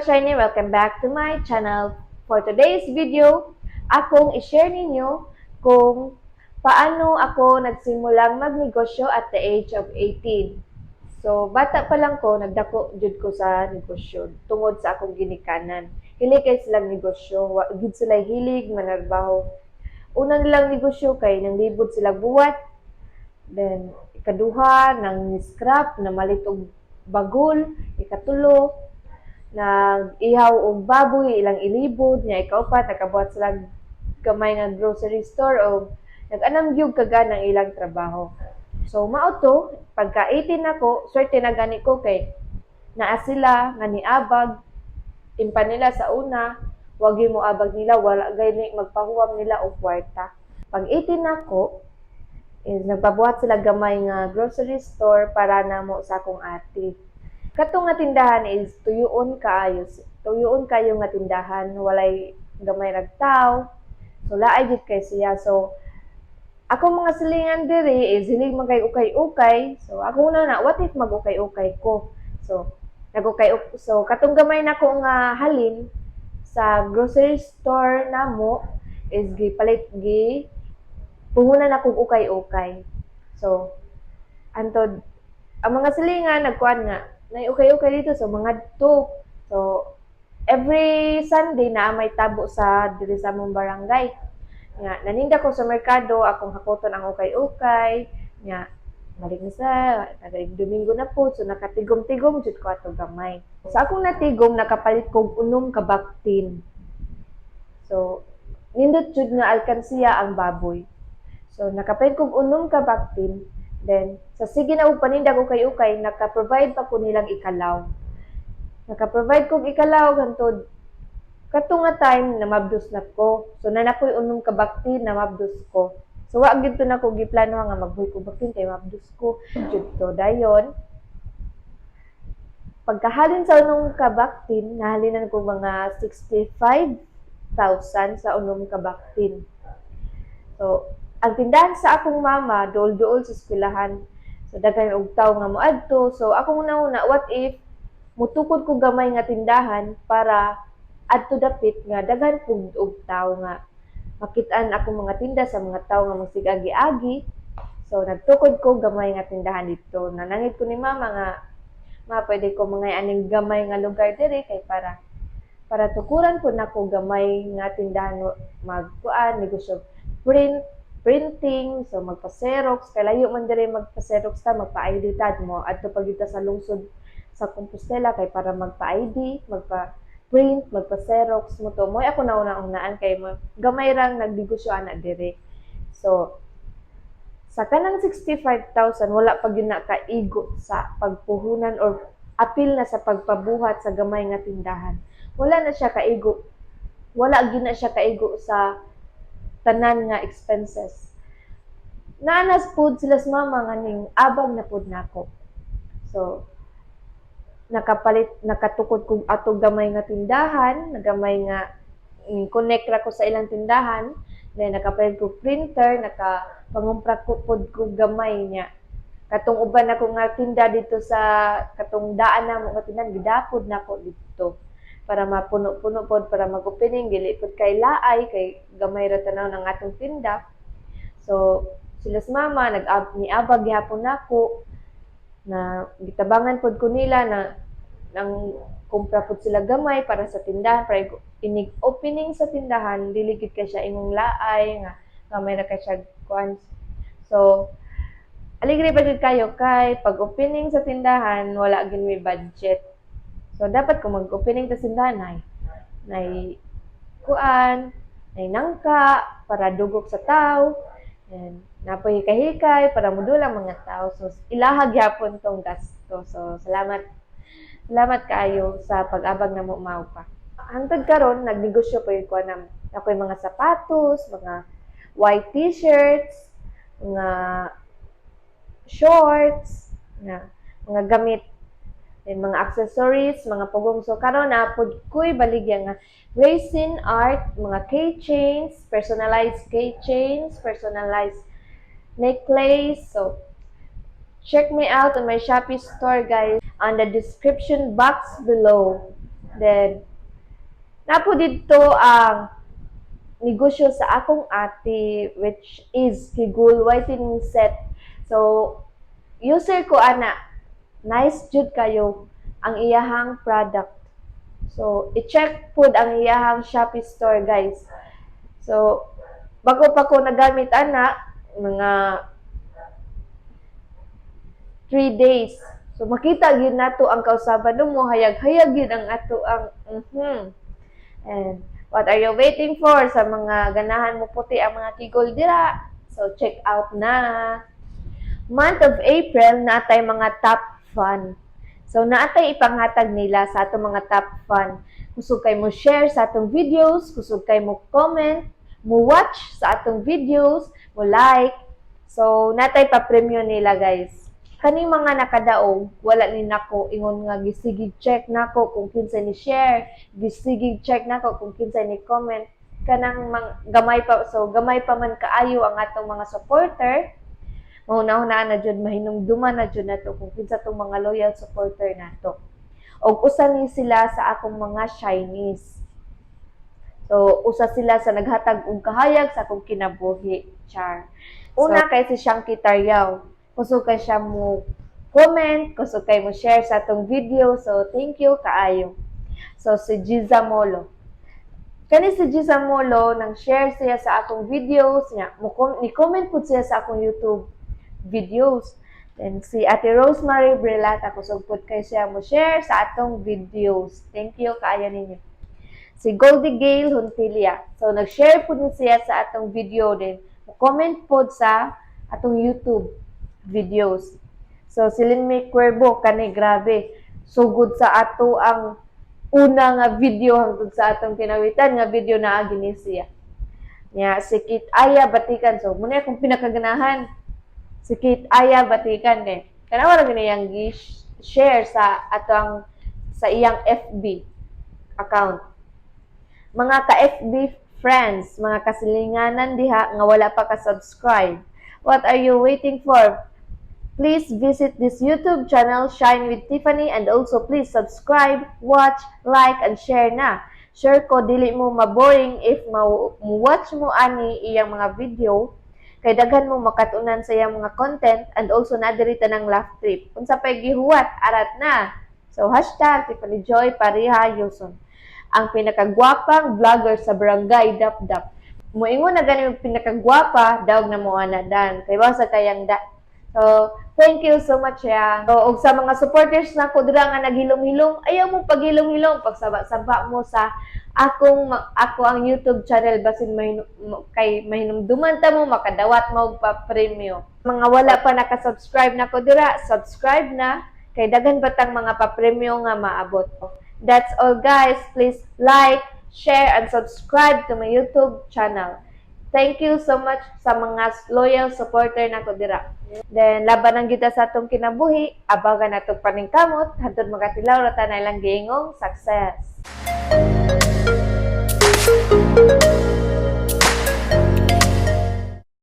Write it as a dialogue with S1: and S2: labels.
S1: ka-shiny! Welcome back to my channel. For today's video, akong i-share ninyo kung paano ako nagsimulang magnegosyo at the age of 18. So, bata pa lang ko, nagdako jud ko sa negosyo tungod sa akong ginikanan. Hilig kay silang negosyo, wa gid sila hilig manarbaho. Una nilang negosyo kay nanglibot sila buwat. Then, ikaduha, nang scrap, namalit og bagol. Ikatulo, nag-ihaw og baboy, ilang ilibod niya. Ikaupat, nakabuhat sila gamay nga grocery store o nag-anam gyud kaga ng ilang trabaho. So mao to, pagka 18 nako, swerte na gani ko kay naa sila nga niabag timpa nila sa una, wag mo abag nila, wala gani magpahuwam nila og kwarta. Pag 18 nako is nagpabuhat sila gamay nga grocery store para namo sa akong ate. Kato nga tindahan is tuyuon kaayo. Tuyuon kayo nga tindahan, walay gamay rag tawo. So laay gid kay siya. So ako mga silingan diri is hilig man kay ukay-ukay. So ako na na, what if mag-ukay-ukay ko? So nag-ukay, so katong gamay nako nga halin sa grocery store namo is gipalit, gi puhunan akong ukay-ukay. So antod ang mga silingan nagkuan nga nay ukay-ukay dito, so mga to. So every Sunday na may tabo sa diri sa among barangay. Nga naninda ko sa merkado, akong hakuton ang ukay-ukay. Nga balik na sa tagay Domingo na po, so nakatigom-tigom jud ko ato gamay. Sa akong natigom, nakapalit kog unom ka baktin. So nindot jud nga alkansiya ang baboy. So nakapalit kog unom ka baktin. Then sa sige na og paninda og ukay-ukay, naka-provide pa ko nilang ikalaw. Naka-provide kog ikalaw hantod kato nga time na mabdos na ko. So naa na ko'y unom ka baktin na mabdos ko. So wa gyud to nako giplano nga magbuhi ko baktin kay mabdos ko. Jud to dayon. Pagkahalin sa unom ka baktin, nahalinan ko mga 65,000 sa unom ka baktin. So, ang tindahan sa akong mama, duol-duol sa eskwelahan. So, daghan og tawo nga moadto. So, akong una-una, what if mutukod ko gamay nga tindahan para adto dapit nga daghan pud og tawo nga makitaan akong mga tinda sa mga tawo nga magsigagi-agi. So, nagtukod ko gamay nga tindahan dito. Nanangit ko ni mama nga, "Ma, pwede ko mga aning gamay nga lugar diri kay para tukuran po nako gamay nga tindahan, magkuan negosyo, printing, so magpa-Xerox kay layo man diri magpa-Xerox ta, magpa-ID tad mo adto pa gyud ta sa lungsod sa Compostela kay para magpa-ID, magpa-print, magpa-Xerox mo to." Mo'y ako nauna-unaan kay gamay rang nagnegosyo ana diri. So sa kanang 65,000, wala pa gyud na kaigo sa pagpuhunan or apil na sa pagpabuhat sa gamay nga tindahan. Wala na siya kaigo. Wala gyud na siya kaigo sa tanan nga expenses. Naanas pud sila sa mama nga ning abag na pud nako. So nakapalit, nakatukod kog ato gamay nga tindahan, nagamay nga ning connect ra ko sa ilang tindahan, then nakapalit kog printer, naka pangumpra ko pod kog gamay niya. Katong uban ako nga tinda dito sa katong daan namo nga tindahan, gidapod nako dito para mapuno-puno pod para mag-opening dili pod kay laay kay gamay ra tanaw ng atong tinda. So sila sa mama nag niabag gihapon nako na gitabangan pod ko nila na nang kumpra pod sila gamay para sa tindahan para inig opening sa tindahan dili gid kay siya ingong laay nga gamay ra kay siya kuan. So aligre pa jud kayo kay pag opening sa tindahan, wala gyud may budget. So dapat kung mag-opening ta tindahan ay nay kuan, nay nangka para dugok sa tao and napoy hikay-hikay para modula ang mga tao. So ilaha gyapon tong gasto. So salamat, salamat kaayo sa pag-abag namo mao pa. Hangtod karon nagnegosyo pa yun ko na ako'y mga sapatos, mga white t-shirts, mga shorts, na mga gamit, then mga accessories, mga pugong. So karon na pud ko'y baligya nga resin art, mga keychains, personalized keychains, personalized necklace. So check me out on my Shopee store, guys, on the description box below. Then, naa pod didto ang negosyo sa akong ate, which is Kigul Whitening Set. So, user ko ana, nice jud kayo ang iyahang product. So, i-check pod ang iyahang Shopee store, guys. So, bago pa ko nagamit ana, mga 3 days. So, makita gyud nato ang kausaban mo, hayag-hayag gyud ang ato ang And what are you waiting for sa mga ganahan mo puti ang mga kigol dira? So, check out na. Month of April, natay mga top fan. So, naatay ipanghatag nila sa atong mga top fan. Kusog kay mo share sa atong videos, kusog kay mo comment, mo watch sa atong videos, mo like. So, natay pa premyo nila, guys. Kaning mga nakadaog, wala ni nako ingon nga gisigig check nako kung kinsa ni share, gisigig check nako kung kinsa ni comment. Kanang gamay pa, so gamay pa man kaayo ang atong mga supporter. Mahuna-hunaan na jud, mahinumduman na jud nato kung kinsa tong mga loyal supporter nato. Og usa ni sila sa akong mga shinies. So, usa sila sa naghatag og kahayag sa akong kinabuhi. Char. Una kay si Shanky Taryaw. Kusog kay siya mo comment, kusog kay mo share sa atong video. So, thank you kaayo. So, si Giza Molo. Kani si Giza Molo, nang share siya sa akong videos niya. Mo ni comment pud siya sa akong YouTube videos. Then si Ate Rosemary Brilata, kusog pud kay siya mo share sa atong videos. Thank you kaayo ninyo. Si Goldie Gale Huntilia. So nag-share pud ni siya sa atong video din. Mo comment pud sa atong YouTube videos. So si Lynn May Cuervo, kani grabe. Sugod sa ato ang una nga video hangtod sa atong kinawitan nga video na ni siya. Nya si Kit Aya Batikan. So muna akong pinakaganahan. Si Kit Aya Batikan eh. Kana wala gani yang gi-share sa atong sa iyang FB account. Mga ka-FB friends, mga kasilinganan diha nga wala pa ka-subscribe. What are you waiting for? Please visit this YouTube channel, Shine with Tiffany, and also please subscribe, watch, like, and share na. Share ko, dili mo maboring if mo watch mo ani iyang mga video kay daghan mo makatunan sa iyang mga content and also na diri ng laugh trip. Unsa pay gihuwat, arat na. So #TiffanyJoyPariha Yuson. Ang pinakagwapang vlogger sa Barangay Dapdap. Moingon na gani yung pinakagwapa, daog na mo ana dan. Kay basta kayang da. So, thank you so much ya. So, og sa mga supporters nako dira nga naghilom-hilom, ayaw mo paghilom-hilom, pagsaba-saba mo sa ako ang YouTube channel, basin kay mahinumduman ta mo makadawat mo og pa-premyo. Mga wala pa naka-subscribe nako dira, subscribe na kay daghan pa tang mga pa-premyo nga maabot. That's all, guys. Please like, share and subscribe to my YouTube channel. Thank you so much sa mga loyal supporter nako dira. Then laban ang kita sa atong kinabuhi, abagan natong paningkamot hantod makatilaw ra ta na ilang giingong success.